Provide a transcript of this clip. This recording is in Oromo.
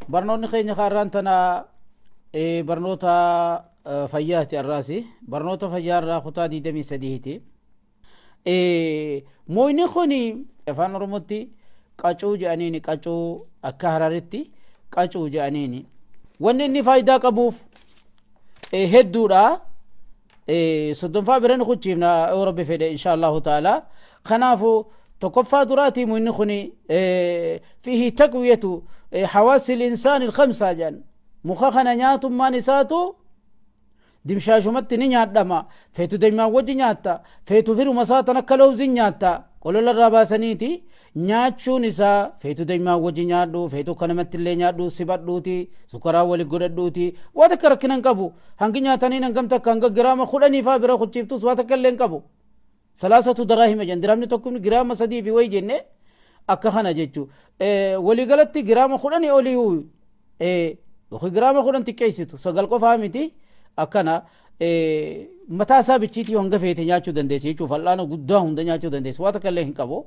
Barnoonni keenya kaarraan tana barnoota fayyaati. Arraasi barnoota fayyaa irraa kutaa 23ti. Muyni kun afaan Oromootti qacuu jedhaniini, qacuu, akka Hararitti qacuu jedhaniini. Wanni inni faayidaa qabuuf hedduudha. Soddomfaa bira ni kuchiifna yoo Rabbi fedhe, insha Allahu ta'ala. Kanaafu tokkoffaa duraati, muyni kun fiihi taqwiyatu hawaasi insaani alkhamsa jedhan. Muka kana nyaatummaan isaatu dimshaashumatti ni nyaadhama. Feetu dammaan wajji nyaatta, feetu firuma isaa tan akka lawzin nyaatta. Qolola irraa baasaniiti nyaachuun isaa, feetu dammaan wajji nyaadhu, feetu akka namatti illee nyaadhu, sibadhuuti, sukaraa wali godhadhuuti, waa takka rakkina hin qabu. Hangi nyaataniin hangam takka, hanga giraama 10 faa bira kuchiiftus waa takka illee hin qabu. Salaasatu daraahima jedhan, diraamni tokko giraama 3 fi wayi jenne akka kana jechuu. Waliigalatti giraama 10 olii yookiin giraama 10 xiqqeessitu, 9 qofaa miti. Akkana mataa isaa bichiitii hanga feete nyaachuu dandeesse jechuuf, fal'aana guddaa hunda nyaachuu dandeesse, waa takka illee hin qabu.